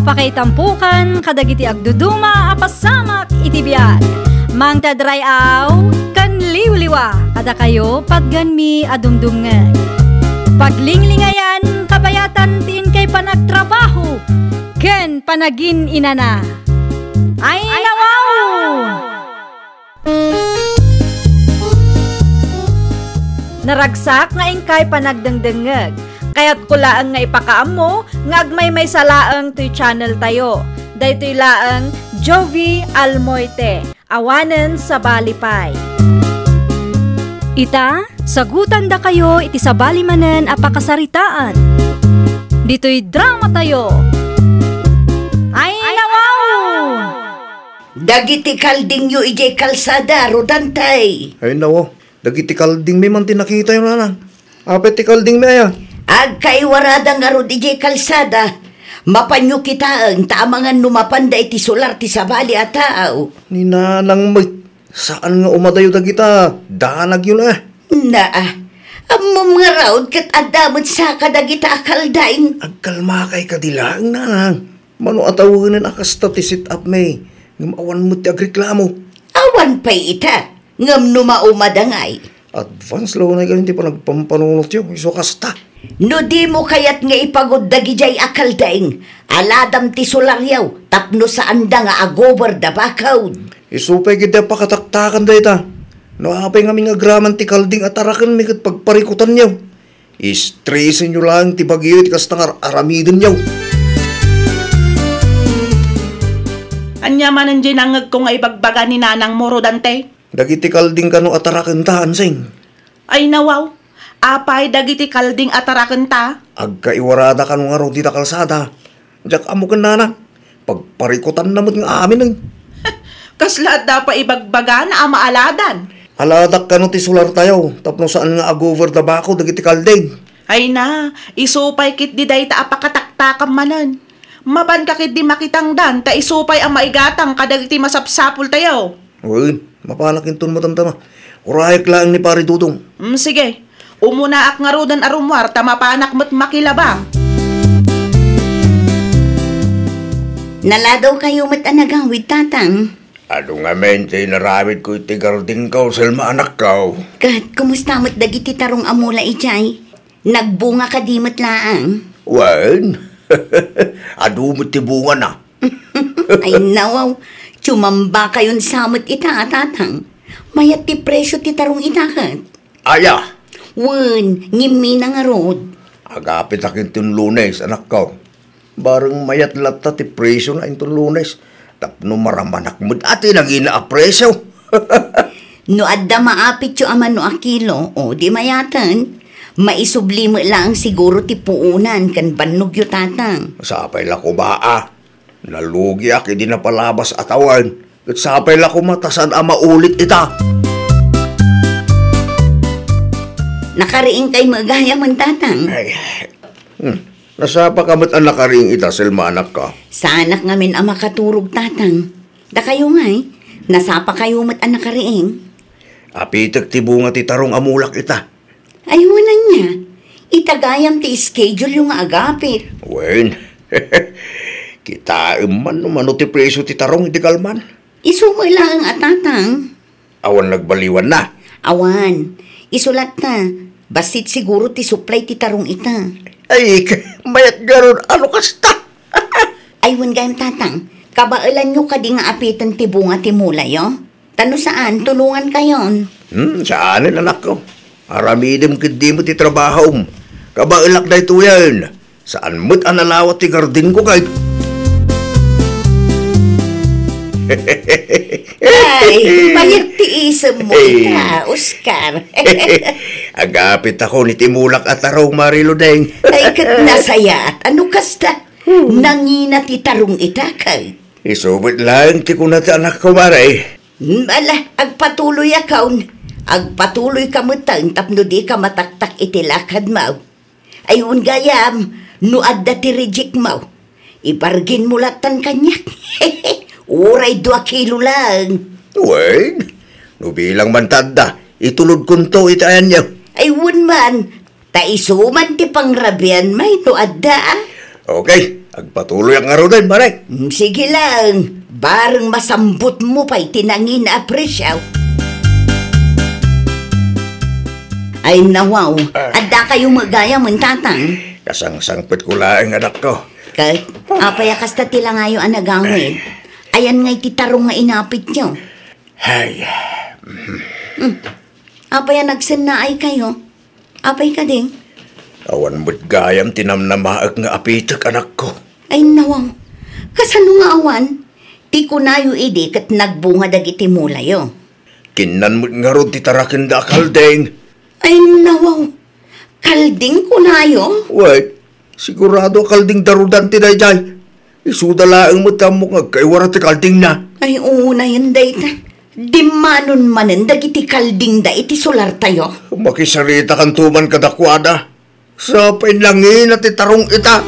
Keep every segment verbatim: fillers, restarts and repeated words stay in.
Pakaitampokan kadagiti agduduma a pasamak iti biag. Mangted ray-aw ken liwliwa kadakayo patgenmi a dumdumngeg. Paglinglingayan kabayatan ti inkay panagtrabaho ken panagin-inana. Ay, nawaw! Naragsak nga inkay panagdengdengngeg. Kayatko laeng nga ipakaammo nga agmaymaysa laeng toy channel tayo. Daytoy laeng Jovi Almoite, awanen sabali pay. Ita, sagutandakayo iti sabali manen a pakasaritaan. Ditoy drama tayo. Ay, nawaw! Dagiti kaldingyo idiay kalsada, Rodante. Ay, nawaw. Dagiti kaldingmi man ti nakitayo, nanang. Apay ti kaldingmi aya? Agkaiwarada ngarud idiay kalsada. Mapanyo kitaen ta amangan no mapanda iti sular ti sabali a tao. Ni nanang met, saan nga umadayo dagita, danagyo na. Naa, ammom ngarud ket adda met saka dagita a kalding. Agkalmakay kadi laeng, nanang. Mano a tawenen a kasta ti set-up mi, ngem awan met ti agreklamo. Awan pay ita, ngem no maumada ngay. Advance laeng ngay ti panagpampanunotyo, isu kasta. No dimo kayat nga ipagud dagidiay a kalding, aladam ti solaryo tapno saanda nga agober da bakod. Isu pay ket ti pakataktakan dayta. No apay ngamin nga agraman ti kalding a tarakenmi ket pagparikutanyo. Istresenyo laeng ti bagyo iti kasta nga ar-, aramidenyo. Ania manen diay nangngegko nga ibagbaga ni nanangmo, Rodante? Dagiti kalding kano a tarakenta, Ansing. Ay, nawaw. Apay dagiti kalding a tarakenta? Agkaiwarada kano ngarud ita kalsada. Diak ammo ken nanang. Pagparikutanna met nga amin, eh. Kasla adda pay ibagbagana a maaladan? Aladak kano ti solar tayo, tapno saan nga agover da bakod dagiti kalding. Ay na, isu pay ketdi dayta a pakataktakam manen. Mapanka ketdi makitangdan, ta isu pay a maigatang kadagiti masapsapul tayo. Wen, mapanak inton matamtama. Urayek laeng ni Pare Dudong. Mm, sige. Umunaak ngaruden a rummuar ta mapanak met makilabang. Naladaw kayo met a nagawid, Tatang. Adu ngamin ti inaramidko iti gardinko, Selma, anakko? Ket kumusta met dagiti tarong a mula idiay? Nagbunga kadi met laeng? Wen, adu met ti bungana. Ay, nawaw, tsumamba kayon sa met ita, Tatang. Mayat ti presyo ti tarong ita ket. Aya? Wen, ngimmi na ngarud. Agapitak inton Lunes, anakko. Bareng mayat latta ti presyo na inton Lunes. Tapno maramanak met a ti nangina a presyo. No adda maapityo a mano a kilo, o di mayaten, maisubli met laeng siguro ti puonan ken bannogyo, Tatang. Sapay la koma a. Nalugiak idi napalabas a tawen. Ket sapay la koma ta saan a maulit ita. Nakariingkay met gayam, Tatang. Ay, hmm. Nasapaka met a nakariing ita, Selma, anakko? Saanak ngamin a makaturog, Tatang. Dakayo ngay, nasapakayo met a nakariing? Apitek ti bunga ti tarong a mulak ita. Ay, wen ania. Ita gayam ti schedule-yo nga agapit. Wen, kitaem man no mano ti presyo ti tarong iti galman. Isu met laeng a, Tatang. Awan nagbaliwanna? Awan. Isu latta, bassit siguro ti supply ti tarong ita. Ay, mayat garud, ano kasta? Ay, wen gayam, Tatang. Kabaelanyo kadi nga apiten ti bunga ti mulayo? Ta no saan, tulongankayon. Hmm, saanen, anakko. Aramidem ketdi met ti trabahom. Kabaelak daytoyen. Saan met a nalawat ti gardinko kay. Ay, mayat ti isemmo ita, Oscar. Agapit ako ni ti mulak a tarong, Mari Ludeng. Ay, ket nasayaat. Ano kasta? Nangina ti tarong ita kay. Isu met laeng ti kuna ti anakko, Mari. Hmm, ala, agpatuloyakon. Agpatuloyka metten tapno dika mataktak iti lakadmo. Ay, wen gayam, no adda ti rejectmo, ibargainmo lattan kaniak. Uray dua kilo laeng. Wen, no bilang man ta adda, itulodkonto iti ayanyo. Ay, wen man, ta isu man ti pangrabianmi no adda, a. Okay, Agpatuloyak ngaruden, Manay. Mm, sige lang. Bareng masambutmo pay ti nangina a presyo. Ay, nawaw. Ah. Adda kayo met gayam, Tatang? Kasangsangpetko laeng, anakko. Ket, apay a kasta ti langayo a nagawid? Ayan ngay ti tarong nga inapityo? Ay. Mm. Apay a nagsennaay kayo? Apay kadi? Awan met gayam ti namnamaek nga apitek, anakko. Ay, nawaw. Kasano nga awan? Ti kunayo idi ket nagbunga dagiti mulayo. Kinnan met ngarud ti tarakenda a kalding. Ay, nawaw. Kalding kunayo? Wait. Sigurado a kalding da Rodante daydiay. Isuda laeng met ti ammok nga agkaiwara ti kaldingna. Ay, unayen dayta. Dimmanon manen dagiti kaldingda iti solartayo. Makisaritakanto man kadakuada. Sapay nangina ti tarong ita.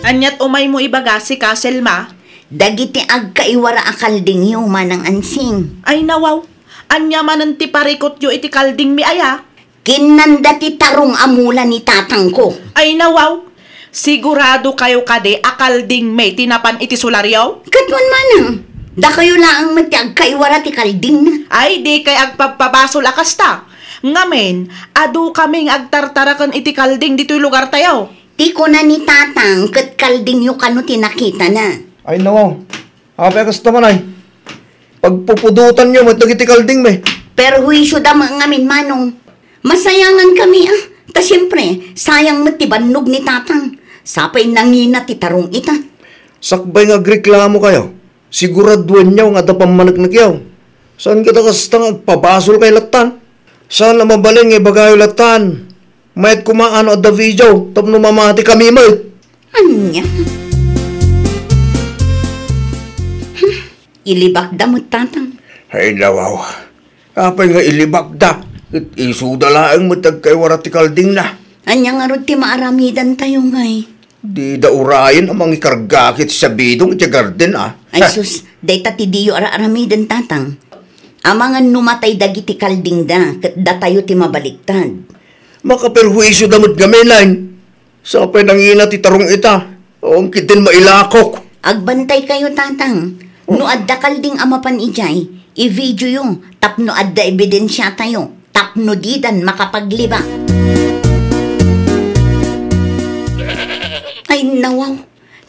Aniat umaymo ibaga, sika, Selma? Dagiti agkaiwara a kaldingyo, Manang Ansing. Ay, nawaw. Ania manen ti parikutyo iti kaldingmi aya? Kinnanda ti tarong a mula ni tatangko. Ay, nawaw! Sigurado kayo kadi a kaldingmi ti napan iti solaryo? Ket wen manang, dakayo laeng met ti agkaiwara ti kaldingna. Ay, dikay agpabpabasol a kasta. Ngamin, adu kami nga agtartaraken iti kalding ditoy lugartayo. Ti kuna ni tatang ket kaldingyo kano ti nakitana. Ay, nawaw. Apay a kasta man ay? Pagpupudotanyo met dagiti kaldingmi. Perhuisyoda met ngamin, manong. Masayangan kami, ah. Ta siempre, sayang met ti bannog ni tatang. Sapay nangina ti tarong ita. Sakbay nga agreklamo kayo, siguraduenyo nga adda pammaneknekyo. Saan ket a kasta nga agpabasol kay lattan? Saan a mabalin nga ibagayo lattan? Mayat koma no adda video tapno mamati kami met. Ania? Hmm, ilibakda met, tatang. Ay, nawaw. Apay nga ilibakda? Ket isuda laeng met ti agkaiwara ti kaldingna. Ania ngarud ti maaramidantayo ngay? Dida urayen a mangikarga ket sabidong iti garden, ah. Ay, sus, dayta ti diyo ara-aramiden, tatang. Amangan no matay dagiti kaldingda, ket datayo ti mabaliktad. Makaperhuisioda met ngamin, ay. Sapay nangina ti tarong ita. Awan ketdin mailakok. Agbantay kayo, tatang. No adda kalding a mapan idiay, i-videoyo tapno adda ebidensiatayo tapno didan makapaglibak. Ay, nawaw.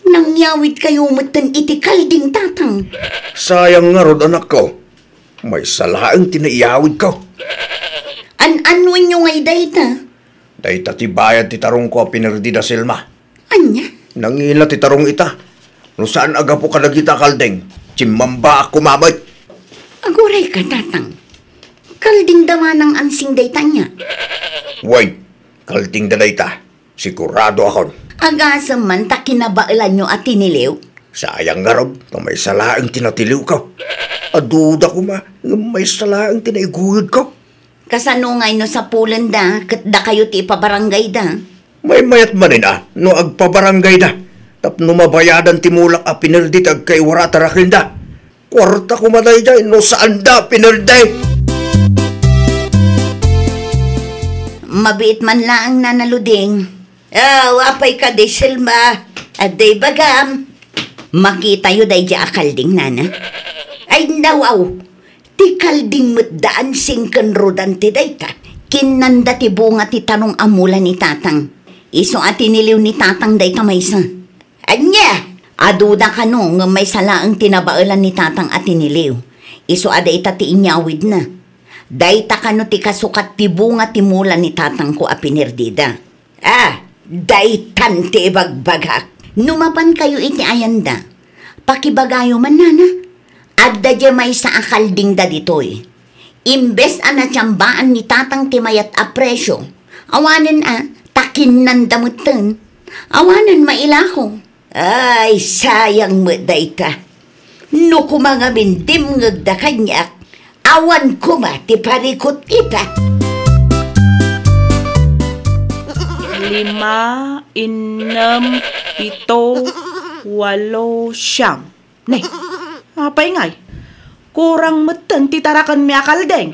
Nangyawid kayo metten iti kalding, tatang. Sayang ngarud, anakko. Maysa laeng ti naiyawidko. An-annuenyo ngay dayta? Dayta ti bayad ti tarongko a pinerdida, Selma. Ania? Nangina ti tarong ita. No saan a gapu kadagita a kalding, timmambaak koma met. Agurayka, tatang. Kaldingda manang Ansing dayta ania? Wen, kaldingda dayta. Siguradoakon. Agasem man ta kinabaelanyo a tiniliw? Sayang ngarud, ta maysa laeng ti natiliwko. Aduda koma, ngem maysa laeng ti naiguyodko. Kasano ngay no sapulenda ket dakayo ti ipabarangayda? Maymayat manen a no agpabarangayda tapno mabayadan ti mulak a pinerdi ti agkaiwara a tarakenda. Kuarta koma daydiay no saanda pinerdi. Mabiit man laeng, Nana Luding. Ah, apay kadi, Selma? Adda ibagam? Makitayo daydiay a kalding, nana? Ay, nawaw! Ti kalding met da Ansing ken Rodante dayta, kinnanda ti bunga ti tarong a mula ni tatang. Isu a tiniliw ni tatang dayta maysa. Ania? Aduda kano ngem maysa laeng ti nabaelan ni tatang a tiniliw. Isu a dayta ti inyawidna. Dayta kano ti kasukat ti bunga ti mula ni tatangko a pinerdida. Ah, daytan ti ibagbagak. No mapankayo iti ayanda, pakibagayo man, nana. Adda diay maysa a kaldingda ditoy. Imbes a natiambaan ni tatang ti mayat a presyo, awanen a, ta kinnanda metten. Awanen mailako. Ay, sayang met dayta. No koma ngamin dimngegda kaniak, awan koma ti parikut ita. Lima, innem, pito, walo, siam. Ne, apay ngay? Kurang metten ti tarakenmi a kalding.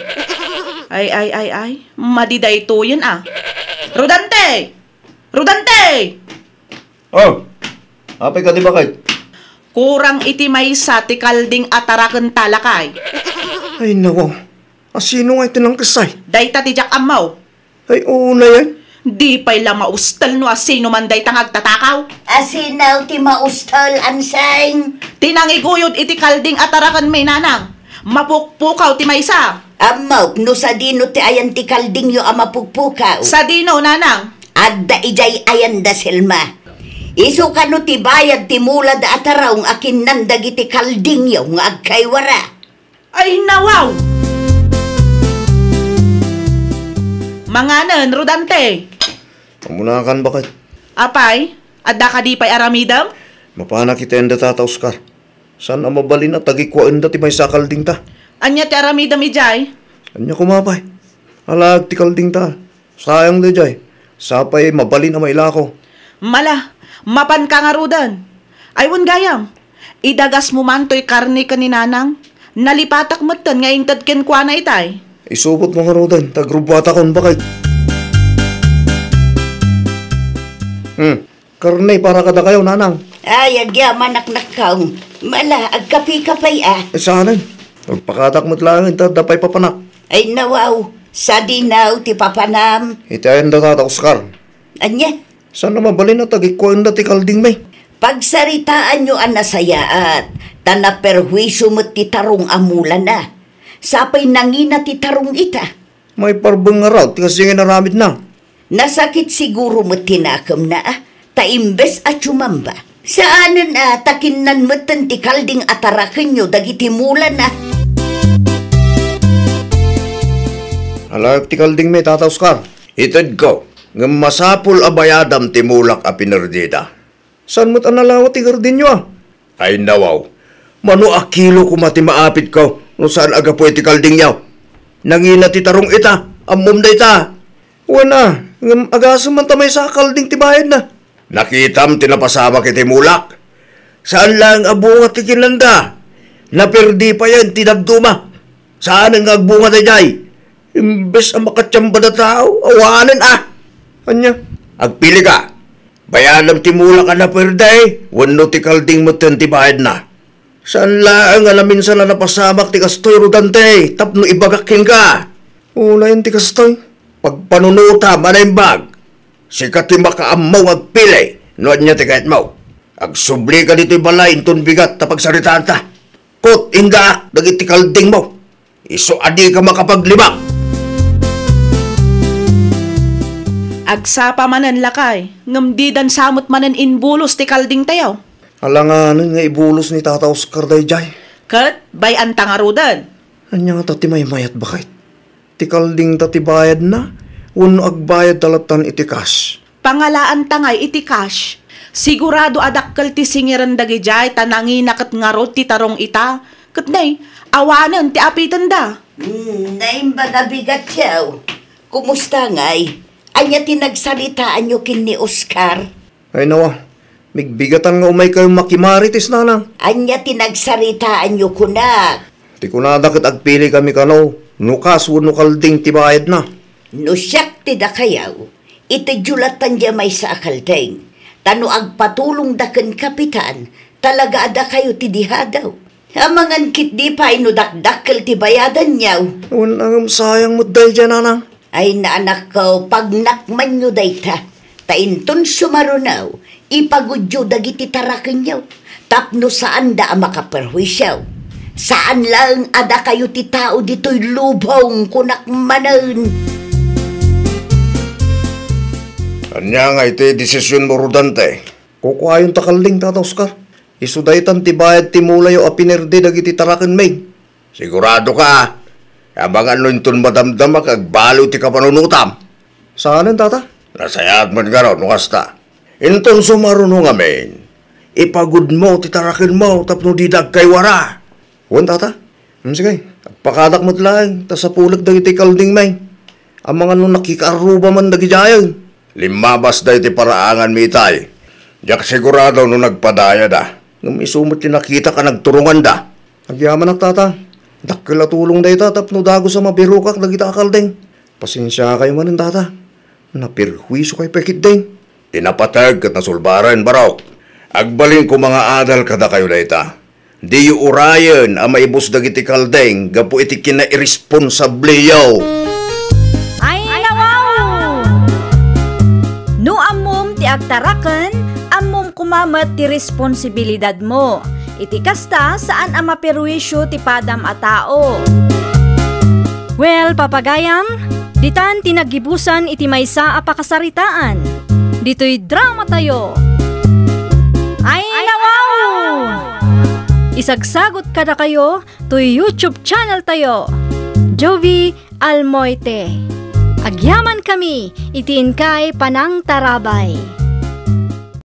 Ay, ay, ay, ay, madi daytoyen a. Rodante! Rodante! Oh, apay kadi, baket? Kurang iti maysa ti kalding a tarakenta, lakay. Ay, nawaw. Asino nga iti nangkessay? Dayta ti diak ammo. Ay, unay. Di pay la maustel no asino man dayta nga agtatakaw. Asino ti maustel, Anseng? Ti nangiguyod iti kalding a tarakenmi, nanang. Mapukpukaw ti maysa. Ammok no sadino ti ayan ti kaldingyo a mapukpukaw. Sadino, nanang? Adda idiay ayanda, Selma. Isu kano ti bayad ti mulada a tarong a kinnan dagiti kaldingyo nga agkaywara. Ay, nawaw! Manganen, Rodante. Amunakan, baket. Apay, adda kadi pay aramidem? Mapanak iti ayanda, Tata Oscar. Saan a mabalin a tagikuaenda ti maysa a kaldingta. Ania ti aramidem idiay? Ania koma pay? Alaek ti kaldingta. Sayang daydiay. Sapay mabalin a mailako. Mala, mapanka ngaruden. Ay, wen gayam, idagasmo man toy karne ken ni nanang. Nalipatak metten nga inted kenkuana itay. Isupotmo ngaruden, ta agrubbuatakon, baket. Hmm. Karne para kadakayo, nanang. Ay, agyamanak, nakkaw. Mala, agkapika pay a. Eh, saanen. Agpakatak met laeng ta adda pay papanak. Ay, nawaw. Sadino ti papanam? Iti ayanda, Tata Oscar. Ania? Saan a mabalin a tagikuaenda ti kaldingmi? Pagsaritaanyo a nasayaat, ta naperhuisio met ti tarong a mulana. Sapay nangina ti tarong ita. Maiparbeng ngarud ti kasdi nga inaramidna. Nasakit siguro met ti nakemna, a, ta imbes a tsumamba. Saanen a, ta kinnan metten ti kalding a tarakenyo dagiti mulana. Alaek ti kaldingmi, Tata Oscar. Itedko, ngem masapul a bayadam ti mulak a pinerdida. Saan met a nalawa ti gardinyo, a? Ay, nawaw. Mano a kilo koma ti maapitko no saan a gapu iti kaldingyo? Nangina ti tarong ita. Ammom dayta. Wen a, ngem agasem man ta maysa a kalding ti bayadna. Nakitam ti napasamak iti mulak. Saan laeng a bunga ti kinanda. Naperdi payen ti dadduma. Saan nga agbunga daydiay? Imbes a makatiamba da tao, awanen a. Ania? Agpili ka. Bayadam ti mulak a naperdi, wenno ti kalding metten ti bayadna. Saan laeng a naminsan a napasamak ti kastoy, Rodante, tapno ibagak kenka. Unayen ti kastoy. Pagpanunotam a naimbag. Sika ti makaammo nga agpili no ania ti kayatmo. Agsubli ka ditoy balay inton bigat ta pagsaritaanta. Ket indaak dagiti kaldingmo. Isu a dika makapaglibak. Agsapa manen, lakay, ngem didan sa met manen inbulos ti kaldingtayo. Alanganen nga ibulos ni Tata Oscar daydiay. Ket bay-anta ngaruden. Ania ngata ti maymayat, baket? Ti kaldingta ti bayadna, wenno agbayadta lattan iti cash? Pangalaanta ngay iti cash. Sigurado a dakkel ti singiren dagidiay ta nangina ket ngarud ti tarong ita. Ket nay, awanen ti apitenda. Hmm, naimbag a bigatyo. Kumusta ngay? Ania ti nagsaritaanyo ken ni Oscar? Ay, nawa, migbigatan nga umaykayo makimarites, nanang. Ania ti nagsaritaanyo kunak? Ti kunada ket agpili kami kano, no kas wenno kalding ti bayadna. No siak ti dakayo, itedyo lattan diay maysa a kalding. Ta no agpatulongda ken Kapitan, talaga a dakayo ti dihadaw. Amangan ketdi pay no dakdakkel ti bayadanyo. Wen a ngem sayang met daydiay, nanang. Ay, naanakko, pagnakmanyo dayta. Ta inton sumaruno, ipagudyo dagiti tarakenyo. Tapno saanda a makaperhuisio. Saan laeng a dakayo ti tao ditoy lubong, kunak manen. Ania nga iti desisionmo, Rodante? Kukuayon ta kalding, Tata Oscar. Isu daytan ti bayad ti mulayo a pinerdi dagiti tarakenmi. Sigurado ka? Amangan no inton madamdamak, agbaliw ti kapanunotam. Saanen, Tata? Nasayaat met ngarud no kasta. Inton sumaruno ngamin, ipagudmo ti tarakenmo tapno dida agkaywara. Wen, Tata. Hmm, sige, agpakadak met laeng, ta sapulek dagiti kaldingmi. Amangan no nakikaarruba man dagidiayen. Limmabasda iti paraanganmi itay. Diak sigurado no nagpadayada. Ngem isu met ti nakitak a nagturonganda. Agyamanak, Tata. Dakkel a tulong dayta tapno dagus a mabirokak dagita a kalding. Pasensiakayo manen, Tata. Naperhuisiokayo pay ketdin. Ti napateg ket nasulbaren, barok. Agbalin koma nga adal kadakayo dayta. Diyo urayen a maibus dagiti kaldeng gapu iti kinairesponsabliyo. Ay, nawaw! No ammom ti agtaraken, ammom koma met ti responsibilidadmo. Iti kasta, saan a maperwisyo ti padam a tao. Well, papagayam, ditan ti naggibusan iti maysa a pakasaritaan. Ditoy drama tayo. Ay, nawaw! Isagsagot kadakayo toy YouTube channel tayo, Jovie Almoite. Agyaman kami iti inkay panangtarabay.